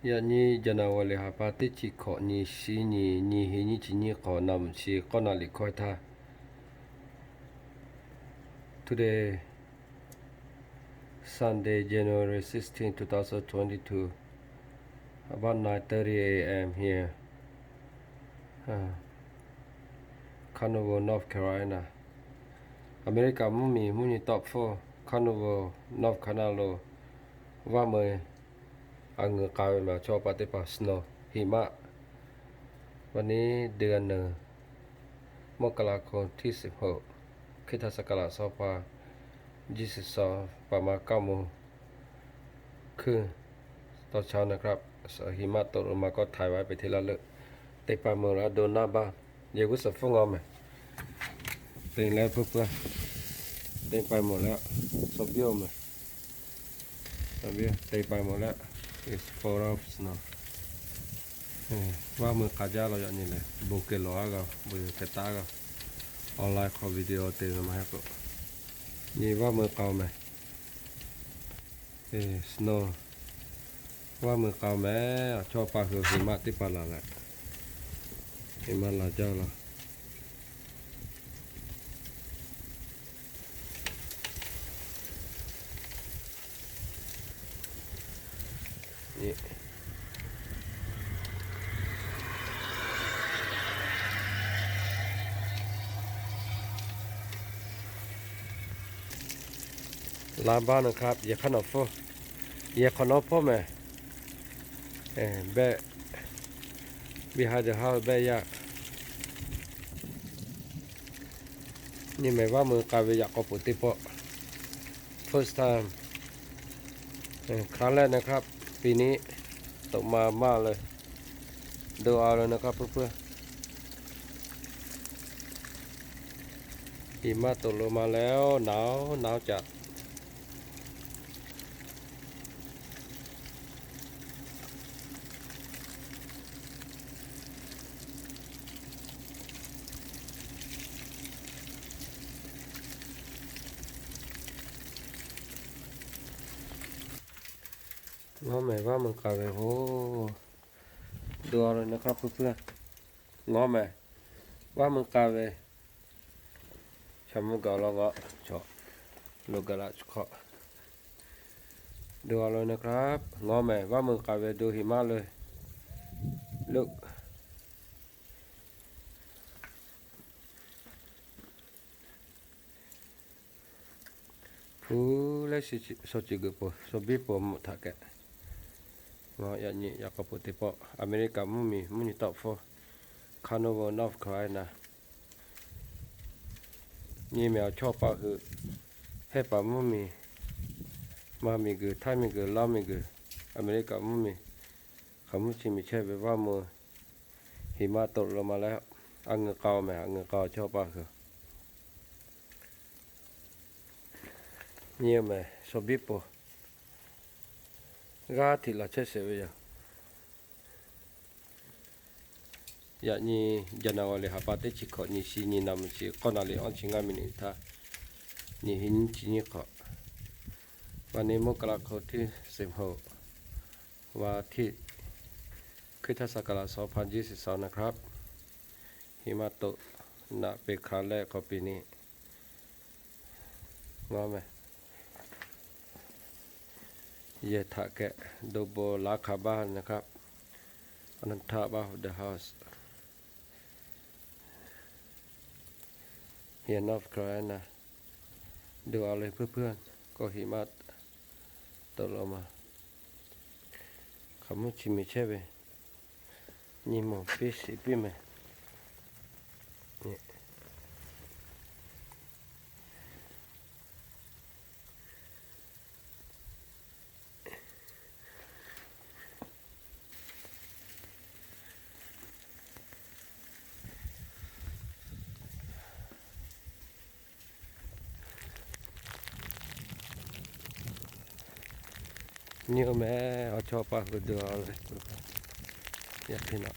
Yaꞈ nyi January ha pa teˇ chi hkawꞈ nyi shiˉ nyi, nyi hiˉ nyiˇ chi nyiˇ hk'awꞈ naˍ mvuhꞈ chi k'awˇ naˍ liꞈ hkawehˇ htaˇ, today, Sunday, January sixteen, two thousand twenty-two, about nine thirty a m here, Cottonwood, North Carolina. Aˍmeˍriˆkaˍ mvuhˇmiˬ mvuhˇ nyi tawˆ hpfuhˇ Cottonwood, North Carolina lo vaˇ meu a ngeuˍ k'a ve mehˬ awˬ chawˇ paˍ teˇ hpaˍ snow, hiˍ maˆ. วันนี้ เดือนหนึ่ง มกราคมที่สิบหก hk'e htaˇ saˍ kaˍ laꞈ shawˉ hpaˇ jiˇ suhˍ shawˍ paˍ ma kaˇ mo hkuiˇ tawˇ cha naˍ hk'aˆ, hiˍ maˆ toꞈ lo ma kawˇ htaiˍ vaˇ ve teˇ laˇ leuˆ, teˇ pa meuˬ la do naˇ baˇ, yehˬ g'uˇ suhˍ hpfuhˇ ngaw mehˬ. Teˇ leh hpfuhˇ hpfuhˇ, teˇ pa meuˬ la, shaw biˇ oˬ mehˬ. Teˇ pa meuˬ la, is full of snow. Vaˇ meu k'a jaˇ la yaꞈ nyi lehˬ, bon kehˬ lawˬ a g'a, bon kehˬ taˍ g'a. Online hk'aw video te ve maˇ heˆ k'o, nyi vaˇ meu k'a mehˬ. Snow, vaˇ meu k'a mehˬ. Awˬ chawˇ paˍ hui hiˍ maˆ teˇ pa laˬ leh, hiˍ maˆ laˬ jaˇ la. Laˇ baˇ naˍ hk'aˆ, yehˬ hk'aˇ nawˬ hpfuhˇ, yehˬ hk'awꞈ nawˬ hpfuhˇ mehˬ. Behˆ, behind the house behˆ yaˇ. Nyi mehˬ vaˇ meu k'a ve yaꞈ k'aw poˬ teˇ pawˆ, first time. Hk'a lehˆ naˍ hk'aˆ, ปีนี้ toꞈ ma maˇ le, do a le naˍ hk'aˆ hpfuhˇ hpfuhˇ. Hiˍ maˆ toꞈ lo ma leh, naˍ naˍ caꞈ. Ngawˇ mehˬ vaˇ meu k'a ve hoˬ, do a le naˍ hk'aˆ hpfuhˇ hpfuhˇ. Ngawˇ mehˬ vaˇ meu k'a ve, cha mvuhˇ gaˬ law ngaˬ chaw lo gaˬ la chi hk'awꞈ, do a le naˍ hk'aˆ. Ngawˇ mehˬ vaˇ meu k'a ve do hiˍ maˆ le, lo hpu leh shaw chi g'euꞈ poˬ, shaw biˇ poˬ mvuhꞈ htaꞈ kehˬ. Ngaˬ yaꞈ nyi yaꞈ k'aw poˬ teˇ pawˆ, Aˍmeˍriˆkaˍ mvuhˇmiˬ mvuhˇ nyi tawˆ hpfuhˇ, Cottonwood, North Carolina. Nyi mehˬ awˬ chawˇ paˍ hui, hehˉ paˍ mvuhˇmiˬ, maˇ miˬguiˬ, htaiˇ miˬguiˬ, Laˇ miˬguiˬ, Aˍmeˍriˆkaˍ mvuhˇmiˬ, hk'aˬ mvuhˇ chi miˬ chehˇ ve vaˇ meu hiˍ maˆ toꞈ lo ma leh, a ngeuˍ k'a mehˬ, a ngeuˍ k'a awˬ chawˇ paˍ hui. Nyi mehˬ shaw biˇ poˬ, g'aˇ hteꞈ laˬ chehˇ sheˍ ve yoˬ. Yaꞈ nyi January ha pa teˇ chi hkawꞈ nyi shi nyi naˍ mvuhꞈ chi k'awˇ naˍ liꞈ awˇ chi ngaˇ miˬ niꞈ htaˇ, nyi hiˉ nyiˇ chi nyiˇ hk'awꞈ, วันนี้ มกราคมที่สิบหก วันอาทิตย์ hkui htaˇ saˍ kaˍ laꞈ shawˍ hpaˇ jiˇ suhˍ shawˍ naˍ hk'aˆ, hiˍ maˆ toꞈ naꞈ peˬ hk'a lehˆ k'awꞈ piˇ ni. Ngawˇ mehˬ, yehˬ htaꞈ kehˬ do bon laˇ hk'a baˇ naˍ hk'aˆ, a naˍ htaˇ baˇ the house, yehˬ North Carolina, do a le hpfuhˇ hpfuhˇ, k'awꞈ hiˍ maˆ toꞈ lo ma, hk'aˬ mvuhˇ chi miˬ chehˇ ve, nyi mawˬ piˇ shiˍ piˇ mehˬ. Nyi mehˬ awˬ chawˇ paˍ hui do a le, yaꞈ hk'e naˍ.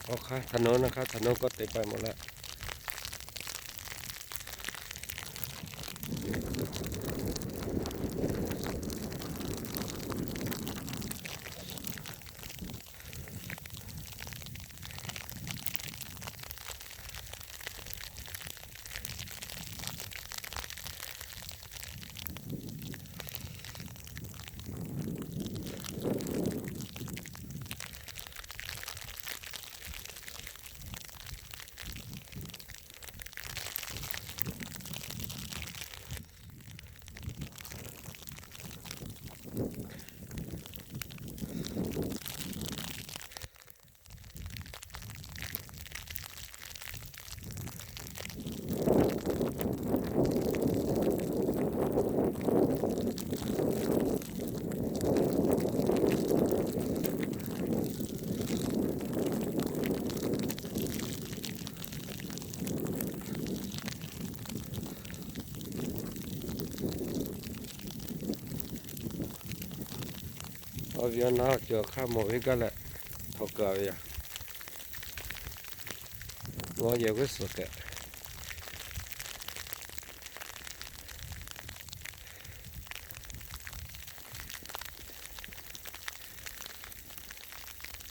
K'awꞈ hk'a htaꞈ nawˉ na hk'a htaꞈ nawˉ k'awꞈ te pa mawˬ laˇ. Awˬ viˉ awˬ nyi, cawˬ hk'aˇ mawˬ ve gaˇ leh, htawnˍ kaˬ ve yaˇ, ngaˬ yehˬ g'uˇ suhˍ tehꞈ